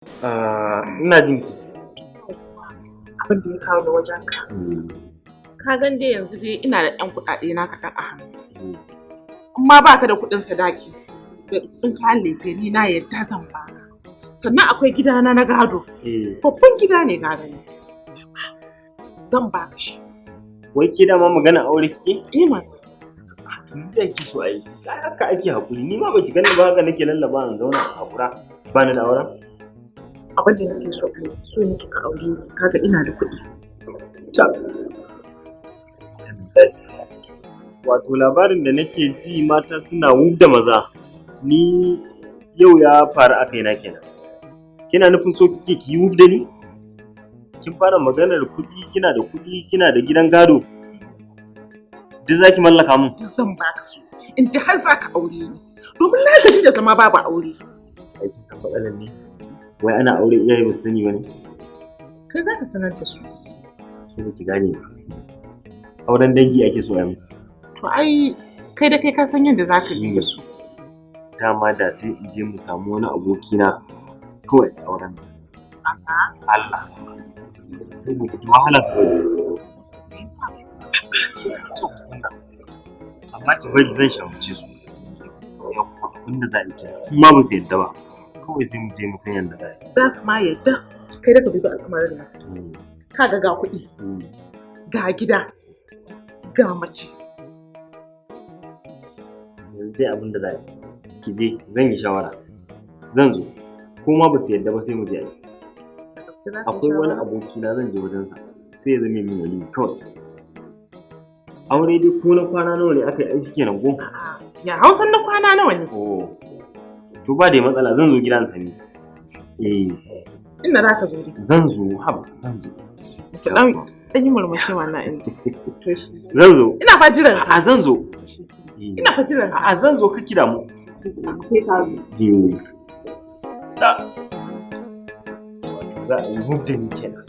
Ina jin ki. Abin da ya kawo ni wajen ka. Ka gan dai yanzu dai ina da ɗan kuɗaɗe na kaɗan a hannu. Amma baka da kuɗin sadaki, da kuɗin kayan lefe, ni na yadda zan baka. Sannan akwai gidana na gado. Babban gida ne ka gani. Zan baka shi. Wai ke dama magana aure kike? Eh mana. Tun da kike so ai. Ai haka ake hakuri. Ni ma baki gani ba, haka nake lallaba in zauna a hakura. Ba ni da auren? Abin da nake so kai, so nake ka aure ni. Kaga ina da kuɗi. Ta. Wato labarin da nake ji mata suna wub da maza. Ni yau ya faru a kaina kenan. Kina nufin so kike ki yi wub da ni? Kin fara maganar kuɗi, kina da kuɗi, kina da gidan gado. Duk zaki mallaka mun. Duk zan baka su. In ji har za ka aure ni. Domin na gaji da zama babu aure. Ai kin san matsalar ne? Wai ana aure iyaye ba su sani ba ne? Kai za ka sanar da su. Ke ba ki gane ba. Auren dangi ake so a yi. To ai kai da kai ka san yadda za ka yi da su. Dama da sai in je mu samu wani abokina kawai a auren nan. Allah. Saboda wahala su bari. Me yasa? Kin san to kunna. Amma ki bari zan shawarce su. Yawwa, abinda za a yi kenan. In ma ba su yadda ba, kawai sai mu je mu san yadda za a yi. Za su ma yadda. Kai da ka bi al'amarin nan. Kaga ga kuɗi, ga gida, ga mace. Yanzu dai abinda za a yi. Ki je, zan yi shawara. Zan zo. Ko ma ba su yadda ba, sai mu je a yi. Da gaske za ka yi Akwai wani shawara? abokina, zan je wajensa. Sai ya zame min wali kawai. Aure dai ko na kwana nawa ne aka yi aiki kenan ko? A'a, ya Hausan na kwana nawa ne? Oh. To ba da matsala, zan zo gidan sami. Eh, Inda za ka zo dai. Zan zo, haba, zan zo. To dan yi murmushi wannan in ji. To shi. Zan zo. Ina fa jiran ka. A zan zo. Eh. Ina fa jiran ka. A zan zo, kake da mu. Sai ka zo. Eh. Da. Za a yi hudda ni kenan.